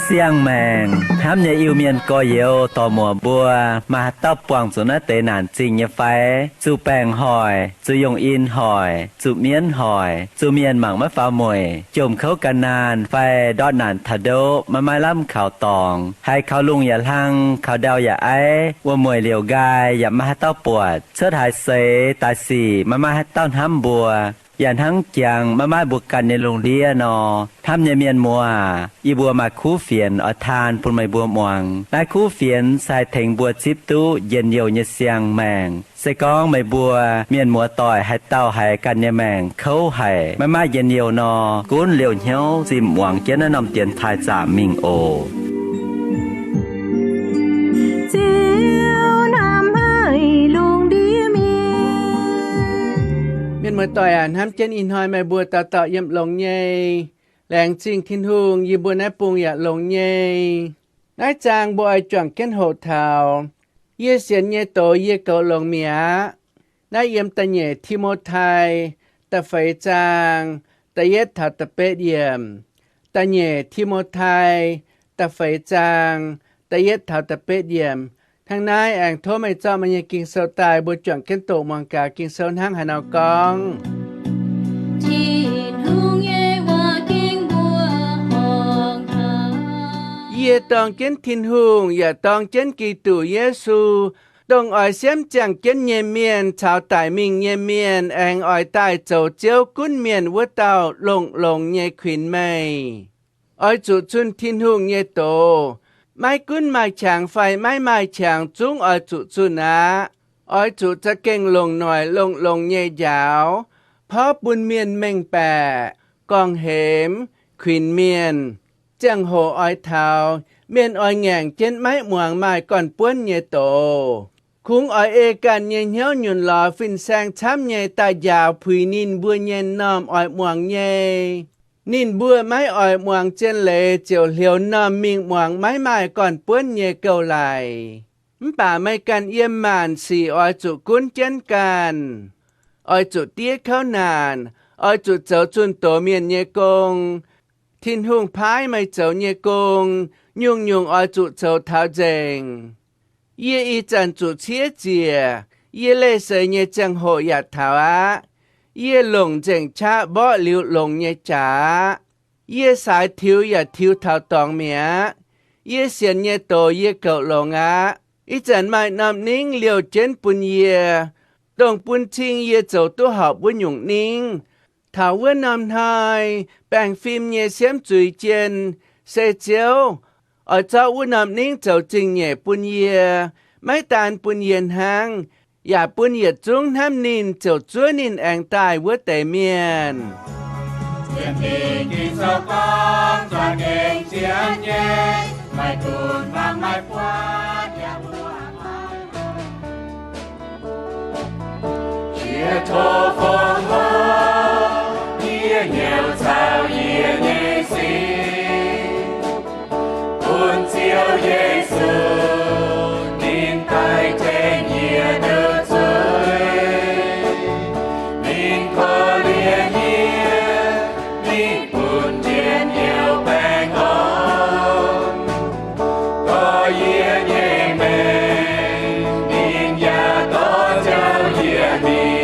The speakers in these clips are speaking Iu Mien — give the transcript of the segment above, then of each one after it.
Siang-maengc hnamv nyei Iu-Mienh gorx-youz dorc-muoc mbuo, maaih haaix dauh buangh zuqc naaiv deix naanc zingh nyei fai? Zuqc baengc hoic, zuqc yungh in hoic, zuqc mienv hoic, zuqc mienh mangc maiv faaux mueic, jomc kouv gan naanh fai ndortv naanc taux ndoqv maiv maaih lamh kaux dorngx, haiz kaux lungh yaac hlang, kaux ndau yaac aiv, wuom-mueic liouc nqaai yaac maiv maaih haaix dauh buatc, cuotv haaix seix daaih sic maiv maaih haaix dauh hnamv mbuo, yaac hnangv jangx maiv maaih mbuo ganh nyei lungh ndiev nor. Hnamv nyei mienh muoz, yie mbuo maaih kuv fienx oix taan bun meih mbuo muangx. Naaiv kuv fienx se haih tengx mbuo zipv duqv njien-youh nyei siang-maengc. Se gorngv meih mbuo mienh muoz-doic haaix dauh haiz ganh nyei maengc kouv haic, maiv maaih njien-youh nor, gunv liouh hnyouv zimh muangx jienv naaiv norm dienx taaih zaamc mingh oc. Ziouv naaiv maaih lungh ndiev mienh. Mienh muoz-doic aac, hnamv jienv ih hnoi meih mbuo dauh dauh yiem longx nyei. Laengz zingh Tin-Hungh, yie mbuo naaiv bung yaac longx nyei. Naaiv zaang mbuo oix juangc jienv hoqc taux Yie sienx nyei doz yie goux longx mi'aqv. Naaiv yiem da'nyeic Ti^mo^tai da'feix zaang da'yietv taux da'betv yiemc. Da'nyeic Ti^mo^tai da'feix zaang da'yietv taux da'betv yiemc. Hnangv naaiv aengx tov meih zorqv meih nyei Ging-Sou daaih, mbuo juangc jienv doqc muangx gaax Ging-Sou hnangv haaix nor gorngv. Tin-Hungh nyei waac ging mbuo horngc taux. Yie dorng jienv Tin-Hungh yaac dorng jienv Giduc Yesu, dongh oix siemv ziangh jienv nyei mienh caux daic mingh nyei mienh, aengx oix daaih zoux Ziouv gunv mienh wuov dauh, longx-longx nyei kuinx meih. Oix zuqc zunh Tin-Hungh nyei doz. Maiv gunv maaih qangx fai maiv maaih qangx, zungv oix zuqc zunh aqv. Oix zuqc za'gengh longc noic longx-longx nyei njaaux, porv bun mienh mengh baeqc, gorngv-hemx, kuinx mienh. Ziangh hoc oix taux, mienh oix ngaengc jienv maiv muangx maaih gorn-buonv nyei doz. Kungx oix ei ganh nyei hnyouv nyunc lorz fin-saeng camv nyei daaih njaaux puix ninh mbuo nyei m'normh oix muangx nyei. Ninh mbuo maiv oix muangx zien leiz ziouc hleux m'normh mingh muangx maiv maaih gorn-buonv nyei gouv-laic. Mv baac meih ganh yiem maanc sic oix zuqc gunv jienv ganh. Oix zuqc diev kouv naanc, oix zuqc zoux zunh doz mienh nyei gong. Tin-Hungh paaiv meih zoux nyei gong, nyungc-nyungc oix zuqc zoux taux nzengc. Yie ih zanc zuqc ciev ziec, yie leih seix nyei ziangh hoc yaac taux aqv. Yie longc nzengc qaqv mborqv liuz longx nyei jaax aqv. Yie saaix tiux yaac tiux taux dorngx mi'aqv. Yie sienx nyei doz yie goux longx aqv. Ih zanc maaih norm ningv liouh jienv bun yie, dongh bun cing yie zoux duqv horpc wuov nyungc ningv. Taux wuov norm hnoi, baengh fim nyei siemv zuiz jien, se Ziouv, oix zorqv wuov norm ningv zoux zingh nyeic bun yie, maiv daan bun yie hnangv, yaac bun yietc zungv hnamv ninh ziouc zuov ninh aengx daaih wuov deix mienh. Zien Mingh Ging-Sou gorngv, za'gengh zien nyei, maiv dunx hmuangx maiv buatc yaac mbuo Jiex tov fongc horc, yie hnyouv caux yie nyei sin, bun Ziouv Yesu ninh daaih tengx yie nduqc zuiz. Ninh korv-lienh yie, ninh bun njien-youh baengh orn. Gorx, yie nyei maengc, ninh yaac dorh jauv yie mingh.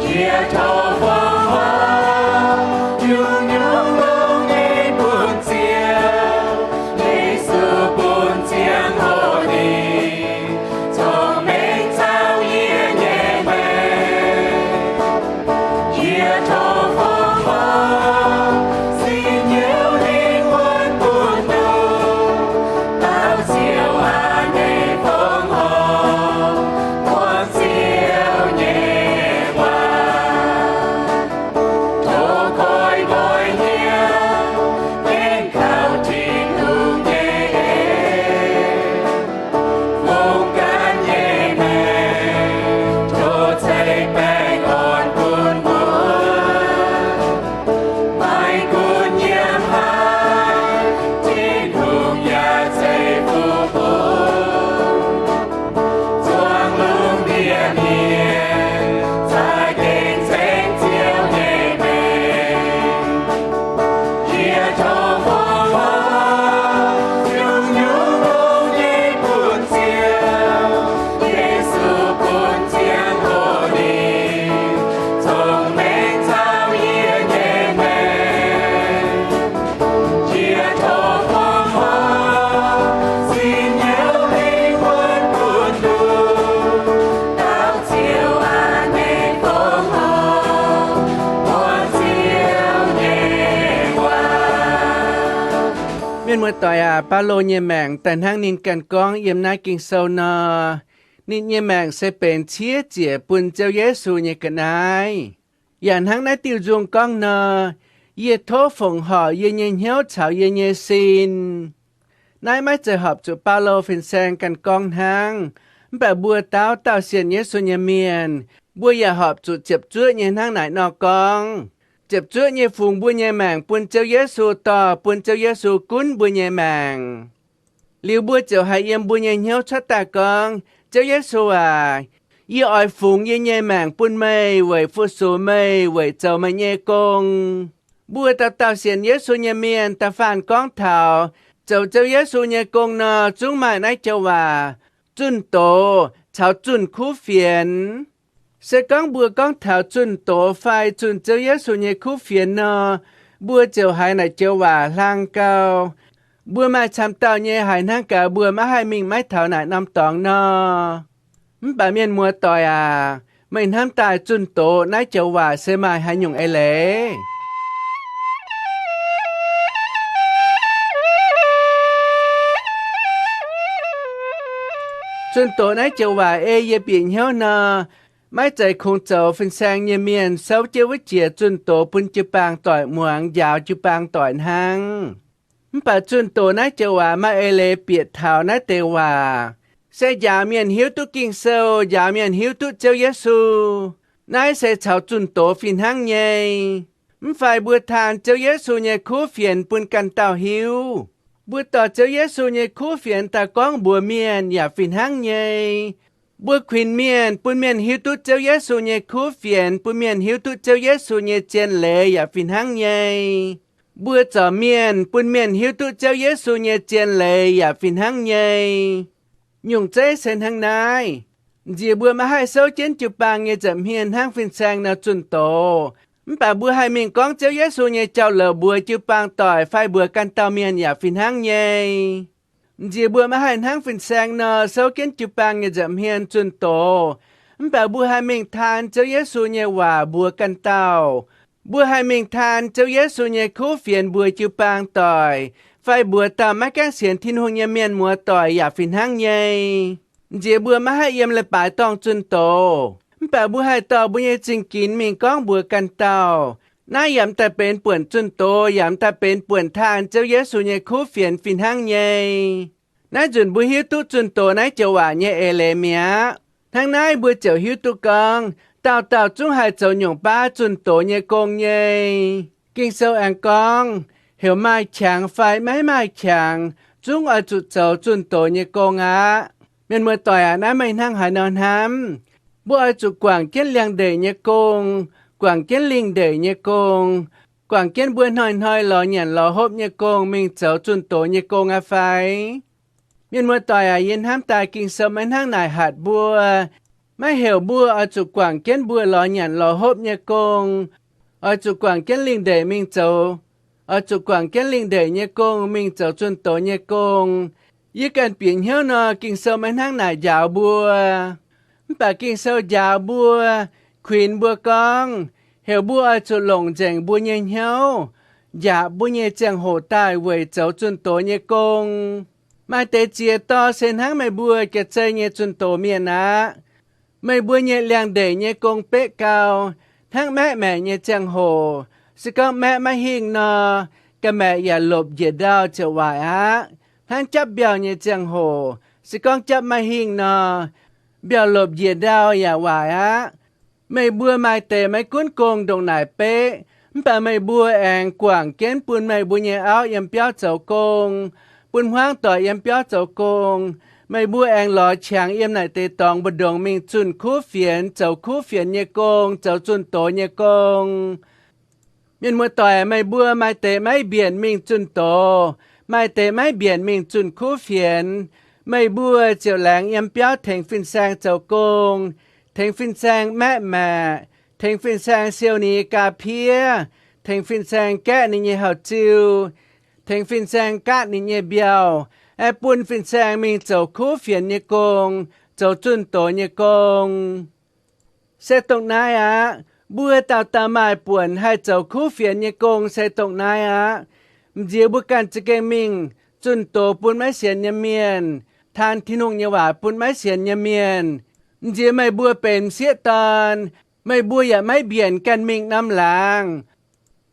Jiex tov fongc horc, nyungc-nyungc longx nyei bun Ziouv, Yesu bun ziangh hoc ninh cong-mengh caux yie nyei maengc. Jiex tov fongc horc, sin nyei lingh wuonh bun nor, dauh Ziouv aac, nyei fongc horc, buangh Ziouv nyei waac. Tov koiv-nqoi hnyouv, gaengh kaux Tin-Hungh nyei en. Fungx ganh nyei maengc, tov ceix baengh orn bun mbuo. Maiv gunv yiem haaix, Tin-Hungh yaac ceix fuqv bun. Zuangx lungh ndiev mienh za'gengh ceng Ziouv nyei maengc. Jiex tov fongc Muoz-doic aac, Baulo nyei maengc daaih hnangv ninh ganh gorngv yiem naaiv Ging-Sou nor, ninh nyei maengc se benx ciev ziec bun Ziouv Yesu nyei ga'naaiv. Yaac hnangv naaiv diuh nzung gorngv nor, yie tov fongc horc yie nyei hnyouv caux yie nyei sin. Naaiv maiv zeiz horpc zuqc Baulo fin-saeng ganh gorngv hnangv, mv baac mbuo dauh dauh sienx Yesu nyei mienh, mbuo yaac horpc zuqc ziepc zuoqv nyei hnangv naaic nor gorngv. Ziepc zuoqv nyei fungx mbuo nyei maengc bun Ziouv Yesu dorh, bun Ziouv Yesu gunv mbuo nyei maengc. Liuz mbuo ziouc haih yiem mbuo nyei hnyouv cuotv daaih gorngv, Ziouv Yesu aac, yie oix fungx yie nyei maengc bun meih weic fu-sux meih, weic zoux meih nyei gong. Mbuo dauh dauh sienx Yesu nyei mienh da'faanh gorngv taux zoux Ziouv Yesu nyei gong nor, zungv maaih naaiv joux waac, zunh doz caux zunh kuv fienx. Se gorngv mbuo gorngv taux zunh doz fai zunh Ziouv Yesu nyei kuv fienx nor, mbuo ziouc haiz naaic joux waac hlang gau. Mbuo maaih camv dauh nyei haiz hnangv gaax mbuo maiv haih mingh maiv taux naaic norm dorngx nor. Mv baac mienh muoz-doic aac, meih hnamv daaih zunh doz naaiv joux waac se maaih haaix nyungc eix leiz? Zunh doz naaiv joux waac ei yie bieqc hnyouv nor, maiv zeiz kungx zoux fin-saeng nyei mienh souv jienv wuov jiex zunh doz bun jiu-baang doic muangx, njaaux jiu-baang doic hnangv. Mv baac zunh doz naaiv joux waac maaih eix leiz bieqc taux naaiv deix waac, se njaaux mienh hiuv duqv Ging-Sou, njaaux mienh hiuv duqv Ziouv Yesu. Naaiv se caux zunh doz fih hnangv nyei. Mv fai mbuo taan Ziouv Yesu nyei kuv fienx bun ganh dauh hiuv. Mbuo dorh Ziouv Yesu nyei kuv fienx daaih gorngv mbuox mienh yaac fih hnangv nyei. Mbuo kuinx mienh bun mienh hiuv duqv Ziouv Yesu nyei kuv fienx, bun mienh hiuv duqv Ziouv Yesu nyei zien leiz yaac fih hnangv nyei. Mbuo zorc mienh bun mienh hiuv duqv Ziouv Yesu nyei zien leiz yaac fih hnangv nyei. Nyungc zeiv se hnangv naaiv. Nziex mbuo maiv haih souv jienv jiu-baang nyei nza'hmien hnangv fin-saeng nor zunh doz, mv baac mbuo haih mingh gorngv Ziouv Yesu nyei jauv-louc mbuox jiu-baang doic fai mbuox ganh dauh mienh yaac fih hnangv nyei. Nziex mbuo maiv haih hnangv fin-saeng nor souv jienv jiu-baang nyei nza'hmien zunh doz, mv baac mbuo haih mingh taan Ziouv Yesu nyei waac mbuox ganh dauh. Mbuo haih mingh taan Ziouv Yesu nyei kuv fienx mbuox jiu-baang doic, fai mbuox dauh maiv gaengh sienx Tin-Hungh nyei mienh muoz-doic yaac fih hnangv nyei. Nziex mbuo maiv haih yiem leiz-baaix dorngh zunh doz, mv baac mbuo haih dorh mbuo nyei zingh ginx mingh gorngv mbuox ganh dauh. Naaiv yaac m'daaih benx buonc zunh doz, yaac m'daaih benx buonc taan Ziouv Yesu nyei kuv fienx fih hnangv nyei. Naaiv nzunc mbuo hiuv duqv zunh doz naaiv joux waac nyei eix leiz mi'aqv. Hnangv naaiv mbuo ziouc hiuv duqv gorngv, dauh dauh zungv haih zoux nyungc baav zunh doz nyei gong nyei. Ging-Sou aengx gorngv, heuc maaih qangx fai maiv maaih qangx, zungv oix zuqc zoux zunh doz nyei gong aqv. Mienh muoz-doic aac, naaiv meih hnangv haaix nor hnamv? Mbuo oix zuqc guangc jienv liangx-ndeic nyei gong, guangc jienv lingh ndeic nyei gong, guangc jienv mbuo hnoi-hnoi lorz nyanc lorz hopv nyei gong mingh zoux zunh doz nyei gong aqv fai? Mienh muoz-doic aac, yie hnamv daaih Ging-Sou maiv hnangv naaic hatc mbuo. Maiv heuc mbuo oix zuqc guangc jienv mbuo lorz nyanc lorz hopv nyei gong, oix zuqc guangc jienv lingh ndeic mingh zoux, oix zuqc guangc jienv lingh ndeic nyei gong mingh zoux zunh doz nyei gong. Yie ganh bieqc hnyouv nor, Ging-Sou maiv hnangv naaic njaaux mbuo. Mv baac Ging-Sou njaaux mbuo, kuinx mbuo gorngv, heuc mbuo oix zuqc longc nzengc mbuo nyei hnyouv, njaapc mbuo nyei ziangh hoc daaih weic zoux zunh doz nyei gong. Maaih deix ziex dorh se hnangv meih mbuo jiex zei nyei zunh doz mienh aqv. Meih mbuo nyei liangx-ndeic nyei gong beqv gau, hnangv maeqv maeqc nyei ziangh hoc. Se gorngv maeqv maiv hingh nor, ga'maeqc yaac lopc njiec ndau ziouc waaic aqv. Hnangv japv mbiauh nyei ziangh hoc, se gorngv japv maiv hingh nor, mbiauh lopc njiec ndau yaac waaic aqv. Meih mbuo maaih deix maiv gunv gong ndongc naaic beqv, mv baac meih mbuo aengx guangc jienv bun meih mbuo nyei auv yiem biauv zoux gong, bun hmuangv doic yiem biauv zoux gong. Meih mbuo aengx lorz qangx yiem naaic deix dorngx mbu'ndongx mingh zunh kuv fienx, zoux kuv fienx nyei gong, zoux zunh doz nyei gong. Mienh muoz-doic, meih mbuo maaih deix maiv mbienc mingh zunh doz, maaih deix maiv mbienc mingh zunh kuv fienx. Meih mbuo ziouc laengz yiem biauv tengx fin-saeng zoux gong, tengx fin-saeng maeqv maeqc, tengx fin-saeng siou ninh nyei ga'piev, tengx fin-saeng gaeqv ninh nyei hauh-ziu, tengx fin-saeng gaatv ninh nyei mbiauh, aeqv, bun fin-saeng mingh zoux kuv fienx nyei gong, zoux zunh doz nyei gong. Se dongh naaiv aqv. Mbuo dauh dauh maaih buonc haih zoux kuv fienx nyei gong se dongh naaiv aqv. M'nziex mbuo ganh za'gengh mingh zunh doz bun maiv sienx nyei mienh, taan Tin-Hungh nyei waac bun maiv sienx nyei mienh. Nziex meih mbuo benx m'sieqv dorn, meih mbuo yaac maiv mbienc ganh mingh norm laangz.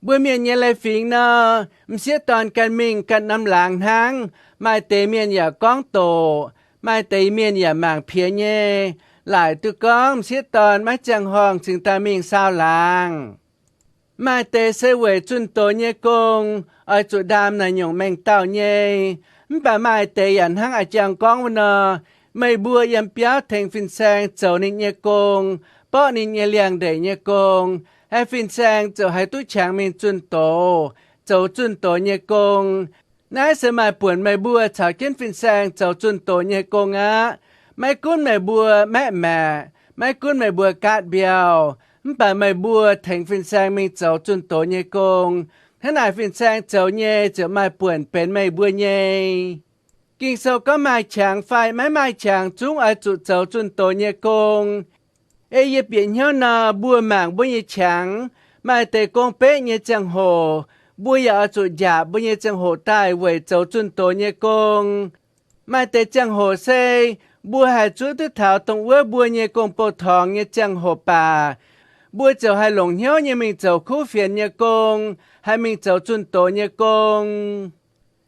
Mbuo mienh nyei leiz-fingx nor, m'sieqv dorn ganh mingh ganh norm laangz hnangv. Maaih deix mienh yaac gorngv doqc, maaih deix mienh yaac mangc piex nyei, laaic duqv gorngv m'sieqv dorn maiv ziangh horngh cingx daaih mingh saau laangz. Maaih deix se weic zunh doz nyei gong, oix zuqc ndaam naaic nyungc mengh dauh nyei. Mv baac maaih deix yaac hnangv a'jang gorngv wuov nor, meih mbuo yiem biauv tengx fin-saeng zoux ninh nyei gong, borqv ninh nyei liangx-ndeic nyei gong, haih fin-saeng ziouc haih duqv qangx mingh zunh doz, zoux zunh doz nyei gong. Naaiv se maaih buonc meih mbuo caux jienv fin-saeng zoux zunh doz nyei gong aqv. Maiv gunv meih mbuo maeqv maeqc, maiv gunv meih mbuo gaatv mbiauh, mv baac meih mbuo tengx fin-saeng mingh zoux zunh doz nyei gong. Hnangv naaic fin-saeng zoux nyei ziouc maaih buonc benx meih mbuo nyei. Ging-Sou gorngv maaih qangx fai maiv maaih qangx zungv oix zuqc zoux zunh doz nyei gong. Ei yie bieqc hnyouv nor, mbuo mangc mbuo nyei qangx, maaih deix gong beqv nyei ziangh hoc, mbuo yaac oix zuqc njaapc mbuo nyei ziangh hoc daaih weic zoux zunh doz nyei gong. Maaih deix ziangh hoc se mbuo haih zuov duqv taux dongh wuov mbuo nyei gong-bou-torngx nyei ziangh hoc baac, mbuo ziouc haih longc hnyouv nyei mingh zoux kuv fienx nyei gong, haih mingh zoux zunh doz nyei gong.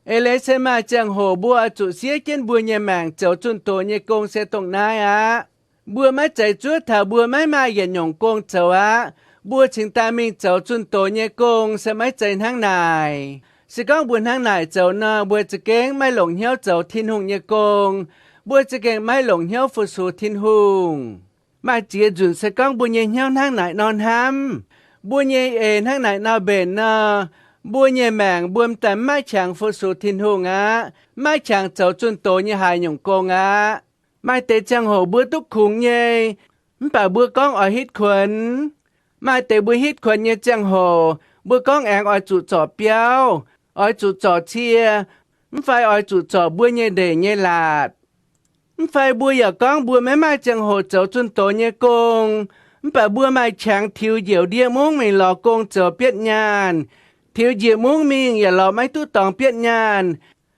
Eix leiz se maaih ziangh hoc mbuo oix zuqc siev jienv mbuo nyei maengc zoux zunh doz nyei gong se dongh naaiv aqv. Mbuo maiv zeiz zuov taux mbuo maiv maaih yietc nyungc gong zoux aqv. Mbuo cingx daaih mingh zoux zunh doz nyei gong se maiv zeiz hnangv naaic. Se gorngv mbuo hnangv naaic zoux nor, mbuo za'gengh maiv longc hnyouv zoux Tin-Hungh nyei gong. Mbuo za'gengh maiv longc hnyouv fu-sux Tin-Hungh. Maaih ziex nzunc se gorngv mbuo nyei hnyouv hnangv naaic nor hnamv, mbuo nyei eix hnangv naaic nor mbenc nor, mbuo nyei maengc mbuo m'daaih maiv maaih qangx fu-sux Tin-Hungh aqv, maiv maaih qangx zoux zunh doz nyei haaix nyungc gong aqv. Maaih deix ziangh hoc mbuo duqv kungx nyei, mv baac mbuo gorngv oix hitv kuonx. Maaih deix mbuo hitv kuonx nyei ziangh hoc, mbuo gorngv aengx oix zuqc zorc biauv, oix zuqc zorc cie, mv fai oix zuqc zorc mbuo nyei ndeic nyei laatc. Mv fai mbuo yaac gorngv mbuo maiv maaih ziangh hoc zoux zunh doz nyei gong, mv baac mbuo maaih qangx tiux njiec ndiev mungv mingh lorz gong zoux bietv nyaanh, tiux njiec mungv mingh yaac lorz maiv duqv dorngx bietv nyaanh,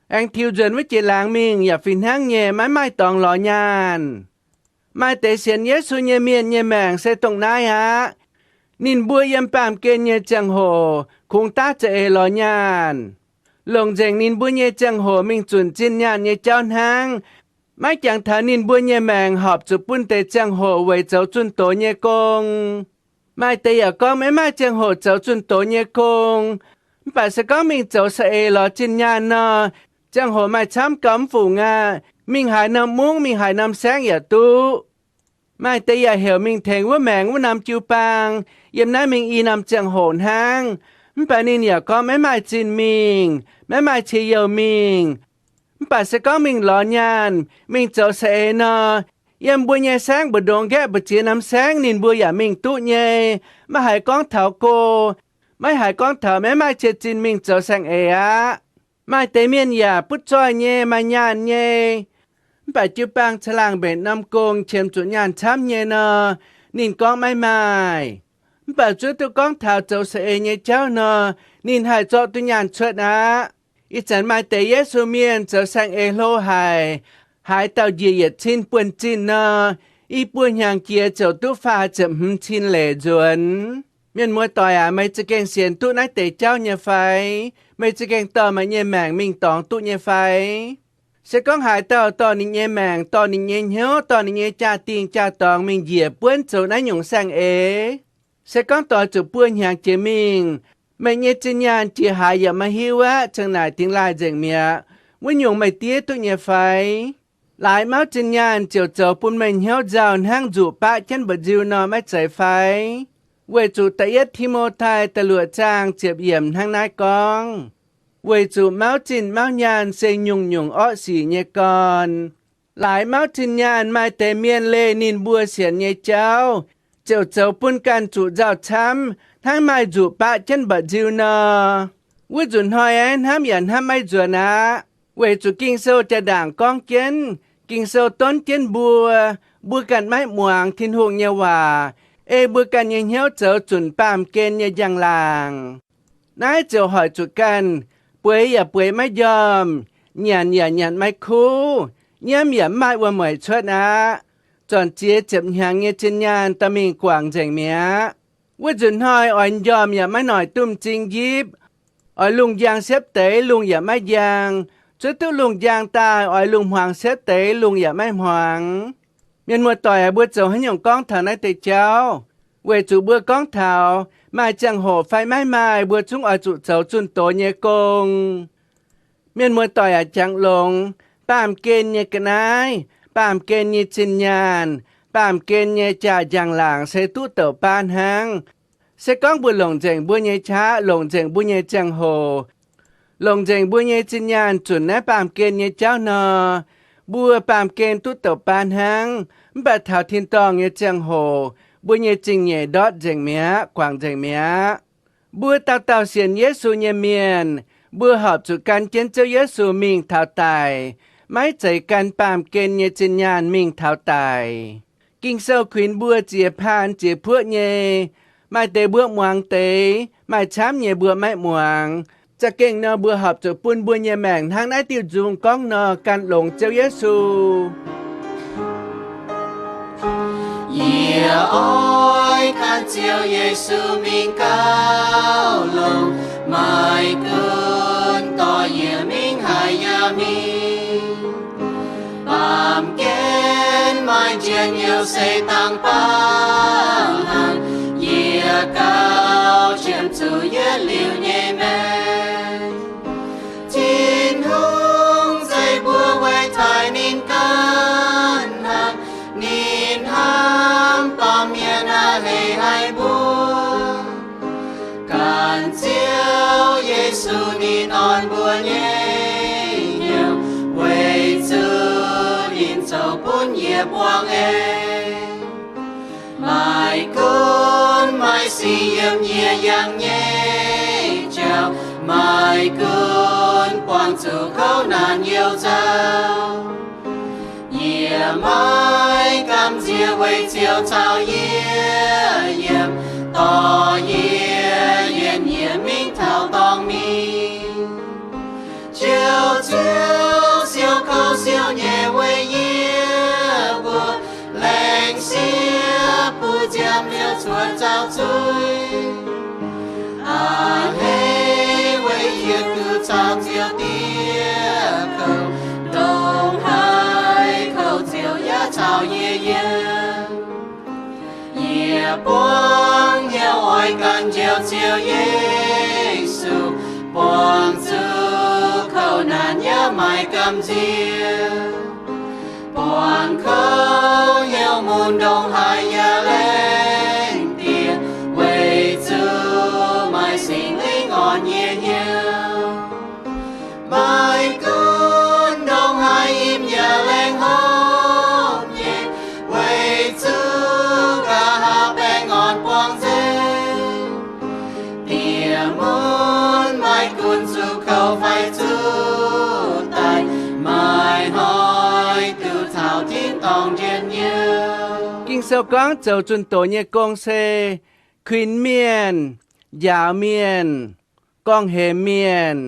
aengx tiux nzuonx wuov jiex laangz mingh yaac fih hnangv nyei maiv maaih dorngx lorz nyaanh. Maaih deix sienx Yesu nyei mienh nyei maengc se dongh naaiv aqv. Ninh mbuo yiem baamh gen nyei ziangh hoc kungx daav za'eix lorz nyaanh, longc nzengc ninh mbuo nyei ziangh hoc mingh zunc zinh nyaanh nyei jauv hnangv, maiv jangx taux ninh mbuo nyei maengc horpc zuqc bun deix ziangh hoc weic zoux zunh doz nyei gong. Maaih deix yaac gorngv maiv maaih ziangh hoc zoux zunh doz nyei gong. Mv baac se gorngv mingh zoux saeng-eix lorz zinh nyaanh nor, ziangh hoc maaih camv gau mv fungc aqv. Mingh haaix norm mungv, mingh haaix norm saengv yaac duqv. Maaih deix yaac heuc mingh tengx wuov maengx wuov norm jiu-baang, yiem naaiv mingh i norm ziangh hoc hnangv. Mv baac ninh yaac gorngv maiv maaih zinh mingh, maiv maaih cie-youh mingh. Mv baac se gorngv mingh lorz nyaanh, mingh zoux saeng-eix nor, yiem mbuo nyei saengv mbu'ndongx nqaeqv mbu'ziex norm saengv ninh mbuo yaac mingh duqv nyei. Maiv haiz gorngv taux go, maiv haiz gorngv taux maiv maaih cie-zinh mingh zoux saeng-eix aqv. Maaih deix mienh yaac butv zoih nyei, maaih nyaanh nyei, mv baac jiu-baang caangh laangh mbenc norm gong qiemx zuqc nyaanh camv nyei nor, ninh gorngv maiv maaih. Mv baac zuov duqv gorngv taux zoux saeng-eix nyei jauv nor, ninh haih zorqv duqv nyaanh cuotv aqv. Ih zanc maaih deix Yesu mienh zoux saeng-eix hlo haic, haaix dauh njiec yietc cin buonv-zinh nor, i buo hnyangx jiex ziouc duqv faah ziepc hmz cin leic nzuonx. Mienh muoz-doic aac, meih za'gengh sienx duqv naaiv deix jauv nyei fai? Meih za'gengh dorh meih nyei maengc mingh dorngx duqv nyei fai? Se gorngv haaix dauh dorh ninh nyei maengc, dorh ninh nyei hnyouv, dorh ninh nyei jaa-dingh jaa-dorngx mingh njiec buonv zoux naaiv nyungc saeng-eix, se gorngv doix zuqc buo hnyangx jiex mingh, meih nyei zinh nyaanh jiex haaix yaac maiv hiuv aqv, cingx naaic dingx laaih nzengc mi'aqv. Wuov nyungc meih diev duqv nyei fai? Laaix mauv zinh nyaanh ziouc zoux bun meih hnyouv nzauh hnangv nzuqc baqv jienv mba'nziu nor maiv zeiz fai? Weic zuqc da'yietv Ti^mo^tai da'luoqc zaang ziepc yiemc hnangv naaiv gorngv, weic zuqc mauv zinh mauv nyaanh se nyungc-nyungc orqv sic nyei gorn. Laaix mauv zinh nyaanh maaih deix mienh leih ninh mbuo sienx nyei jauv, ziouc zoux bun ganh zuqc nzauh camv hnangv maaih nzuqc baqv jienv mba'nziu nor. Wuov nzunc hnoi aeqv, hnamv yaac hnamv maiv nzuonx aqv. Weic zuqc Ging-Sou jaa-ndaangc gorngv jienv, Ging-Sou donv jienv mbuo, mbuo ganh maiv muangx Tin-Hungh nyei waac, ei mbuo ganh nyei hnyouv zoux zunc baamh gen nyei njang-laangc. Naaiv ziouc hoic zuqc ganh bueix yaac bueix maiv njormh, nyanc yaac nyanc maiv kuv, nyiemv yaac mv maaih wuom-mueic cuotv aqv. Zornc ziex ziepc hnyangx nyei zinh nyaanh dorh mingh guangc nzengc mi'aqv. Wuov nzunc hnoi oix njormh yaac maiv noic dunh zing njipv, oix lungh njang siepv deix lungh yaac maiv njang, zuov duqv lungh njang daaih oix lungh hmuangx siepv deix lungh yaac maiv hmuangx. Mienh muoz-doic aac, mbuo zoux haaix nyungc gorngv taux naaiv deix jauv? Weic zuqc mbuo gorngv taux maaih ziangh hoc fai maiv maaih, mbuo zungv oix zuqc zoux zunh doz nyei gong. Mienh muoz-doic aac, jangx longx, baamh gen nyei ga'naaiv, baamh gen nyei zinh nyaanh, baamh gen nyei jaa-njang-laangc se duqv douc baan hnangv. Se gorngv mbuo longc nzengc mbuo nyei qaqv, longc nzengc mbuo nyei ziangh hoc, longc nzengc mbuo nyei zinh nyaanh zunc naaiv baamh gen nyei jauv nor, mbuo baamh gen duqv douc baan hnangv. Mv baac taux tin-dorngh nyei ziangh hoc, mbuo nyei zingh nyeic ndortv nzengc mi'aqv, guangc nzengc mi'aqv. Mbuo dauh dauh sienx Yesu nyei mienh, mbuo horpc zuqc gan jienv Ziouv Yesu mingh taux daic, maiv zeiz gan baamh gen nyei zinh nyaanh mingh taux daic. Ging-Sou kuinx mbuo ziex paan ziex puoqv nyei, maaih deix mbuo muangx deix, maaih camv nyei mbuo maiv muangx. Za'gengh nor, mbuo horpc zuqc bun mbuo nyei maengc hnangv naaiv diuh nzung gorngv nor, gan longx Ziouv Yesu. Yie oix gan Ziouv Yesu mingh gauh longx, maiv gunv dorh yie mingh haaix yaac mingh. Baamh gen maaih njien-youh se dangx baav haic, yie gauh qiemx zuqc yietc liuz nyei maengc. Tin-Hungh zeiz mbuo weic taaih ninh ganh hnangv, ninh hnamv baamh mienh aqv, heix haic mbuo. Ganh Ziouv Yesu ninh orn mbuo nyei hnyouv, weic zuqc ninh zoux bun yie buangh eix. Maiv gunv maaih sic yiem yie yangh nyei jauv, maiv gunv buangh zuqc kouv naanc youh nzauh, yie maiv gamh nziex weic Ziouv caux yie yiem, dorh yie yietc nyieqc mingh taux dorngh mingh. Njoux Ziouv siou kouv siou nyei weic yie mbuo, laengz sieqv bun nziaamv liouh cuotv zaux zuiz. A'hneiv weic yie duqv caux Ziouv diev kouv, ndongc haaix kouv Ziouv yaac caux yie yiem. Yie buangv hnyouv oix ganh njoux Ziouv Yesu, buangh zuqc kouv naanc yaac maiv gamh nziex. Buangh kouv hnyouv mun ndongc haaix yaac laengh diec, weic zuqc maaih Singx Lingh orn yie hnyouv. Maiv gunv ndongc haaix im yaac laengz hopv nyei, weic zuqc nqa'haav baengh orn buangh nzengc. Diex mun maiv gunv zuqc kouv fai zuqc daic, maiv hnoi duqv taux tin-dorngh njien-youh. Ging-Sou gorngv zoux zunh doz nyei gong se kuinx mienh, njaaux mienh, gorngv-hemx mienh,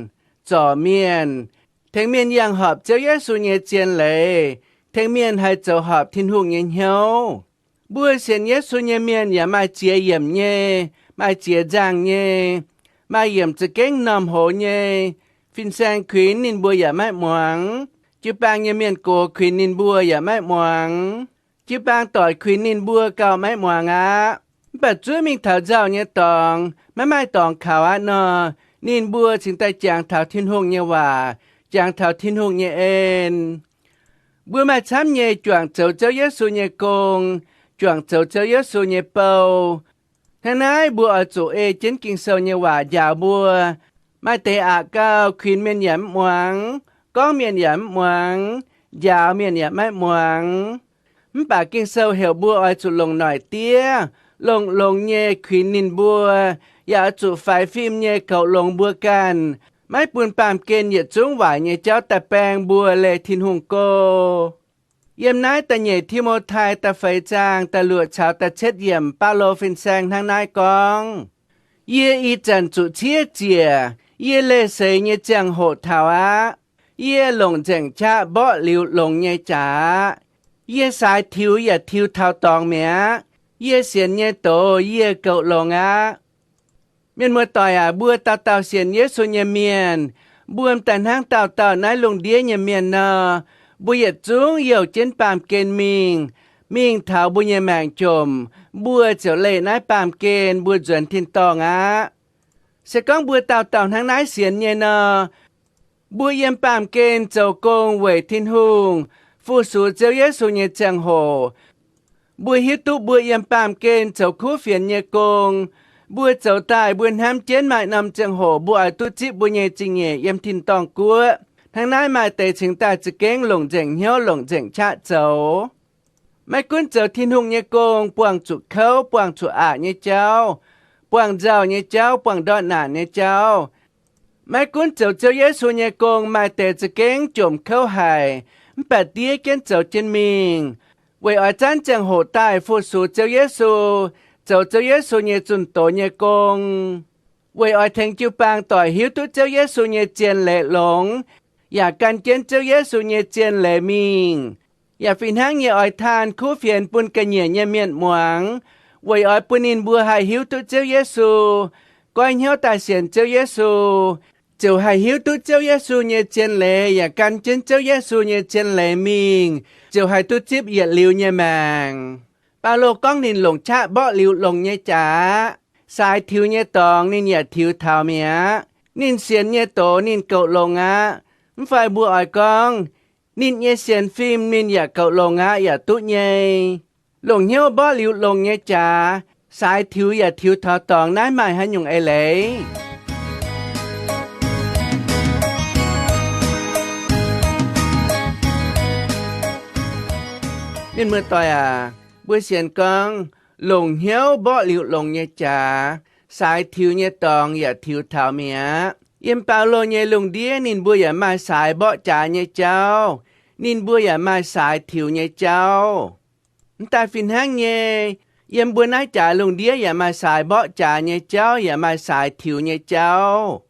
zorc mienh, tengx mienh yangh horpc Ziouv Yesu nyei zien leiz, tengx mienh haih zoux horpc Tin-Hungh nyei hnyouv. Mbuo sienx Yesu nyei mienh yaac maaih ziex yiemc nyei, maaih ziex nzangh nyei, maaih yiemc za'gengh m'normh hoz nyei. Fin-saeng kuinx ninh mbuo yaac maiv muangx. Jiu-baang nyei mienh gox kuinx ninh mbuo yaac maiv muangx. Jiu-baang doic kuinx ninh mbuo gauh maiv muangx aqv. Mv baac zuov mingh taux nzauh nyei dorngx, maiv maaih dorngx kaux aqv nor, ninh mbuo cingx daaih jangx taux Tin-Hungh nyei waac, jangx taux Tin-Hungh nyei en. Mbuo maaih camv nyei juangc zoux Ziouv Yesu nyei gong, juangc zoux Ziouv Yesu nyei bou. Hnangv naaiv mbuo oix zuqc ei jienv Ging-Sou nyei waac njaaux mbuo. Maaih deix aqc gauh kuinx mienh yaac mv muangx, gorngv mienh yaac mv muangx, njaaux mienh yaac maiv muangx. Mv baac Ging-Sou heuc mbuo oix zuqc longc noic diev, longx-longx nyei kuinx ninh mbuo, yaac oix zuqc faix fim nyei goux longx mbuo ganh, maiv bun baamh gen yietc zungv waaic nyei jauv daaih baeng mbuo leih Tin-Hungh go. Yiem naaiv da'nyeic Ti^mo^tai da'feix zaang da'luoqc caux da'cietv yiemc, Baulo fin-saeng hnangv naaiv gorngv, Yie ih zanc zuqc ciev ziec, yie leih seix nyei ziangh hoc taux aqv. Yie longc nzengc qaqv mborqv liuz longx nyei jaax. Yie saaix tiux yaac tiux taux dorngx mi'aqv. Yie sienx nyei doz yie goux longx aqv. Mienh muoz-doic aac, mbuo dauh dauh sienx Yesu nyei mienh, mbuo m'daaih hnangv dauh dauh naaiv lungh ndiev nyei mienh nor, mbuo yietc zungv youh jienv baamh gen mingh, mingh taux mbuo nyei maengc jomc, mbuo ziouc leih naaiv baamh gen mbuo nzuonx tin-dorngh aqv. Se gorngv mbuo dauh dauh hnangv naaiv sienx nyei nor, mbuo yiem baamh gen zoux gong weic Tin-Hungh, fu-sux Ziouv Yesu nyei ziangh hoc, mbuo hiuv duqv mbuo yiem baamh gen zoux kuv fienx nyei gong, mbuo zoux daaih mbuo hnamv jienv maaih norm ziangh hoc mbuo oix duqv zipv mbuo nyei zingh nyeic yiem tin-dorngh guoqv. Hnangv naaiv maaih deix cingx daaih za'gengh longc nzengc hnyouv longc nzengc qaqv zoux. Maiv gunv zoux Tin-Hungh nyei gong, buangh zuqc kouv, buangh zuqc aqc nyei jauv, buangh nzauh nyei jauv, buangh ndortv naanc nyei jauv, maiv gunv zoux Ziouv Yesu nyei gong, maaih deix za'gengh jomc kouv haic, mv baac diev jienv zoux jienv mingh, weic oix zanv ziangh hoc daaih fu-sux Ziouv Yesu, zoux Ziouv Yesu nyei zunh doz nyei gong, weic oix tengx jiu-baang doic hiuv duqv Ziouv Yesu nyei zien leiz longx, yaac gan jienv Ziouv Yesu nyei zien leiz mingh, yaac fih hnangv nyei oix taan kuv fienx bun ga'nyiec nyei mienh muangx, weic oix bun ninh mbuo haih hiuv duqv Ziouv Yesu, goiv hnyouv daaih sienx Ziouv Yesu, ziouc haih hiuv duqv Ziouv Yesu nyei zien leiz, yaac gan jienv Ziouv Yesu nyei zien leiz mingh, ziouc haih duqv zipv yietc liuz nyei maengc. Baulo gorngv ninh longc qaqv mborqv liuz longx nyei jaax, saaix tiux nyei dorngx ninh yaac tiux taux mi'aqv. Ninh sienx nyei doz ninh goux longx aqv. Mv fai mbuo oix gorngv, ninh nyei sienx fim ninh yaac goux longx aqv yaac duqv nyei. Longc hnyouv mborqv liuz longx nyei jaax, saaix tiux yaac tiux taux dorngx, naaiv maaih haaix nyungc eix leiz? Mienh muoz-doic aac, mbuo sienx gorngv, longc hnyouv mborqv liuz longx nyei jaax, saaix tiux nyei dorngx yaac tiux taux mi'aqv. Yiem Baulo nyei lungh ndiev ninh mbuo yaac maaih saaix mborqv jaax nyei jauv, ninh mbuo yaac maaih saaix tiux nyei jauv. M'daaih fih hnangv nyei, yiem mbuo naaiv jaax lungh ndiev yaac maaih saaix mborqv jaax nyei jauv, yaac maaih saaix tiux nyei jauv.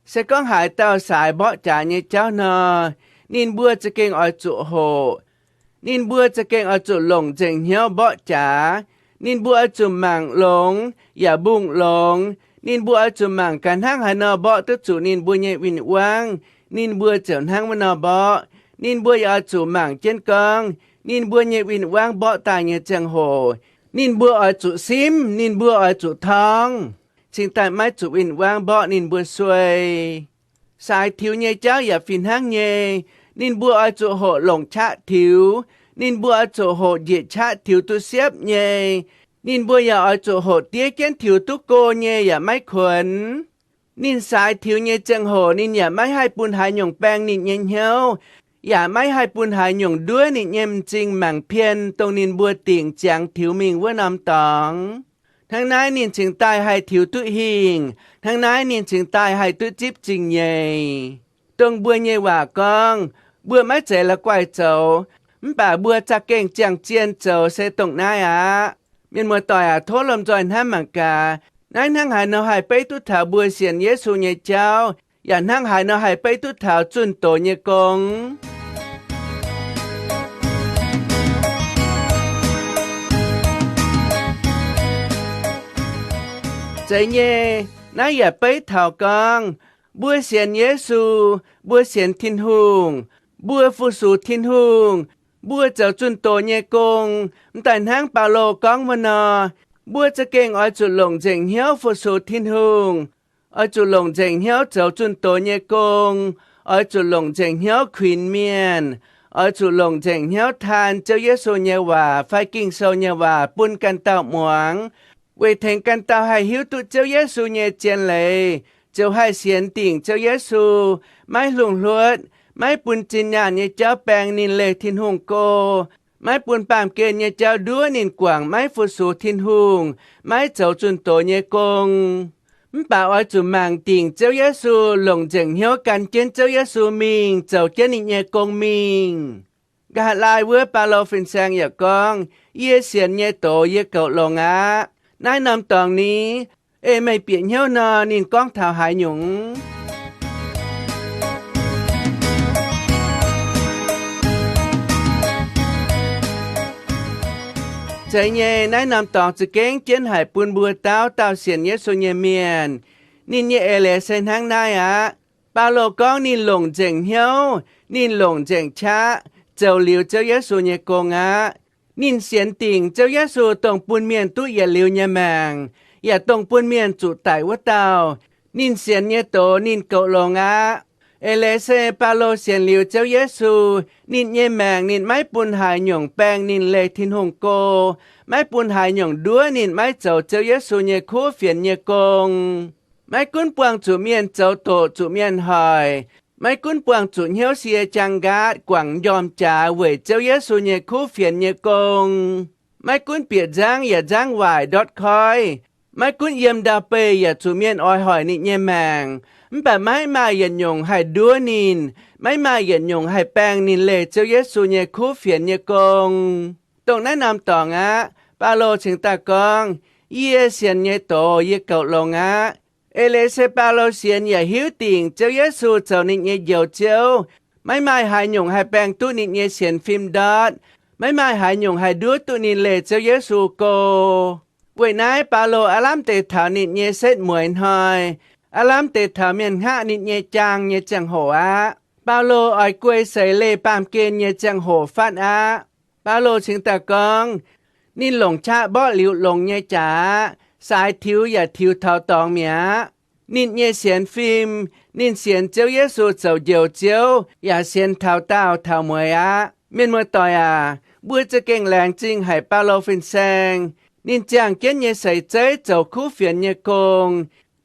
Se gorngv haaix dauh saaix mborqv jaax nyei jauv nor, ninh mbuo za'gengh oix zuqc hoqc. Ninh mbuo za'gengh oix zuqc longc nzengc hnyouv mborqv jaax. Ninh mbuo oix zuqc mangc longx yaac mbungh longx. Ninh mbuo oix zuqc mangc gaax hnangv haaix nor mborqv duqv zuqc ninh mbuo nyei win-wangv, ninh mbuo ziouc hnangv wuov nor mborqv. Ninh mbuo yaac oix zuqc mangc jienv gorngv ninh mbuo nyei win-wangv mborqv daaih nyei ziangh hoc, ninh mbuo oix zuqc simv, ninh mbuo oix zuqc torngv, cingx daaih maiv zuqc win-wangv mborqv ninh mbuo suei. Saaix tiux nyei jauv yaac fih hnangv nyei. Ninh mbuo oix zuqc hoqc longc qaqv tiux. Ninh mbuo oix zuqc hoqc njiec qaqv tiux duqv siepv nyei. Ninh mbuo yaac oix zuqc hoqc diev jienv tiux duqv go nyei yaac maiv kuonx. Ninh saaix tiux nyei ziangh hoc ninh yaac maiv haih bun haaix nyungc baeng ninh nyei hnyouv, yaac maiv haih bun haaix nyungc nduov ninh nyei m'zing mangc pien dongh ninh mbuo dingc ziangx tiux mingh wuov norm dorngx. Hnangv naaiv ninh cingx daaih haih tiux duqv hingh. Hnangv naaiv ninh cingx daaih haih duqv zipv zingh nyeic. Dongh mbuo nyei waac gorngv, mbuo maiv zeiz la'guaih zoux, mv baac mbuo za'gengh ziangh zien zoux se dongh naaiv aqv. Mienh muoz-doic aac, tov lomh nzoih hnamv mangc gaax, naaiv hnangv haaix nor haih beiv duqv taux mbuo sienx Yesu nyei jauv, yaac hnangv haaix nor haih beiv duqv taux zunh doz nyei gong. Zeiz nyei, naaiv yaac beiv taux gorngv, mbuo sienx Yesu, mbuo sienx Tin-Hungh, mbuo fu-sux Tin-Hungh, mbuo zoux zunh doz nyei gong, m'daaih hnangv Baulo gorngv wuov nor, mbuo za'gengh oix zuqc longc nzengc hnyouv fu-sux Tin-Hungh, oix zuqc longc nzengc hnyouv zoux zunh doz nyei gong, oix zuqc longc nzengc hnyouv kuinx mienh, oix zuqc longc nzengc hnyouv taan Ziouv Yesu nyei waac fai Ging-Sou nyei waac bun ganh dauh muangx, weic tengx ganh dauh haih hiuv duqv Ziouv Yesu nyei zien leiz, ziouc haih sienx dingc Ziouv Yesu, maiv hlungh hluotv, maiv bun zinh nyaanh nyei jauv baeng ninh leih Tin-Hungh go, maiv bun baamh gen nyei jauv nduov ninh guangc maiv fu-sux Tin-Hungh, maiv zoux zunh doz nyei gong. Mv baac oix zuqc mangc dingc Ziouv Yesu, longc nzengc hnyouv gan jienv Ziouv Yesu mingh, zoux jienv ninh nyei gong mingh. Nqa'haav laai wuov Baulo fin-saeng yaac gorngv, yie sienx nyei doz yie goux longx aqv. Naaiv norm dorngx ni, ei meih bieqc hnyouv nor, ninh gorngv taux haaix nyungc? Zeiz nyei, naaiv norm dorngx za'gengh jienv haic bun mbuo dauh dauh sienx Yesu nyei mienh. Ninh nyei eix leiz se hnangv naaiv aqv. Baulo gorngv ninh longc nzengc hnyouv, ninh longc nzengc qaqv zoux liuz Ziouv Yesu nyei gong aqv. Ninh sienx dingc Ziouv Yesu dongh bun mienh duqv yietc liuz nyei maengc, yaac dongh bun mienh zuqc daic wuov dauh. Ninh sienx nyei doz ninh goux longx aqv. Eix leiz se Baulo sienx liuz Ziouv Yesu, ninh nyei maengc ninh maiv bun haaix nyungc baeng ninh leih Tin-Hungh go, maiv bun haaix nyungc nduov ninh maiv zoux Ziouv Yesu nyei kuv fienx nyei gong. Maiv gunv buangh zuqc mienh zoux doqc zuqc mienh hoic, maiv gunv buangh zuqc hnyouv sie jaang nqaatv guangc m'njormh jaax weic Ziouv Yesu nyei kuv fienx nyei gong, maiv gunv bieqc nzangv yaac nzangv waaic ndortv koiv, maiv gunv yiem ndau-beih yaac zuqc mienh oix hoic ninh nyei maengc, mv baac maiv maaih yietc nyungc haih nduov ninh, maiv maaih yietc nyungc haih baeng ninh leih Ziouv Yesu nyei kuv fienx nyei gong. Dongh naaiv norm dorngx aqv, Baulo cingx daaih gorngv, yie sienx nyei doz yie goux longx aqv. Eix leiz se Baulo sienx yaac hiuv dingc Ziouv Yesu zoux ninh nyei Njoux Ziouv, maiv maaih haaix nyungc haih baeng duqv ninh nyei sienx fim ndortv, maiv maaih haaix nyungc haih nduov duqv ninh leih Ziouv Yesu go. Weic naaiv Baulo aav lamh deix taux ninh nyei setv mueiz hnoi, aav lamh deix taux mienh hngaqv ninh nyei jaang nyei ziangh hoc aqv. Baulo oix guei seix leih baamh gen nyei ziangh hoc fatv aqv. Baulo cingx daaih gorngv, ninh longc qaqv mborqv liuz longx nyei jaax aqv, saaix tiux yaac tiux taux dorngx mi'aqv. Ninh nyei sienx fim, ninh sienx Ziouv Yesu zoux Njoux Ziouv yaac sienx taux daauh taux mueiz aqv. Mienh muoz-doic aac, mbuo za'gengh laengz zingh haic Baulo fin-saeng. Ninh ziangh jienv nyei seix zeiv zoux kuv fienx nyei gong.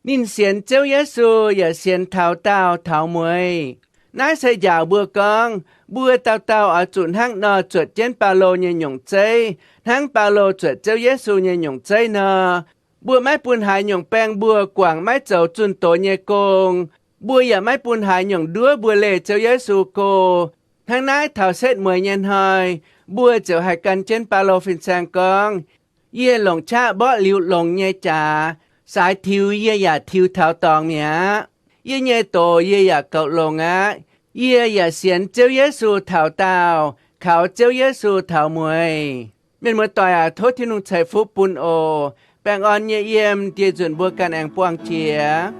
Ninh sienx Ziouv Yesu yaac sienx taux daauh taux mueiz. Naaiv se njaaux mbuo gorngv, mbuo dauh dauh oix zuqc hnangv nor zuotc jienv Baulo nyei nyungc zeiv, hnangv Baulo zuotc Ziouv Yesu nyei nyungc zeiv nor. Mbuo maiv bun haaix nyungc baeng mbuo guangc maiv zoux zunh doz nyei gong. Mbuo yaac maiv bun haaix nyungc nduov mbuo leih Ziouv Yesu go. Hnangv naaiv taux setv mueiz nyei hnoi, mbuo ziouc haih gan jienv Baulo fin-saeng gorngv, yie longc qaqv mborqv liuz longx nyei jaax, saaix tiux yie yaac tiux taux dorngx mi'aqv. Yie nyei doz yie yaac goux longx aqv. Yie yaac sienx Ziouv Yesu taux daauh, kaux Ziouv Yesu taux mueiz. Mienh muoz-doic aac, tov Tin-Hungh ceix fuqv bun oc. Baengh orn nyei yiem, dieh nzunc mbuo ganh aengx buangh jiex.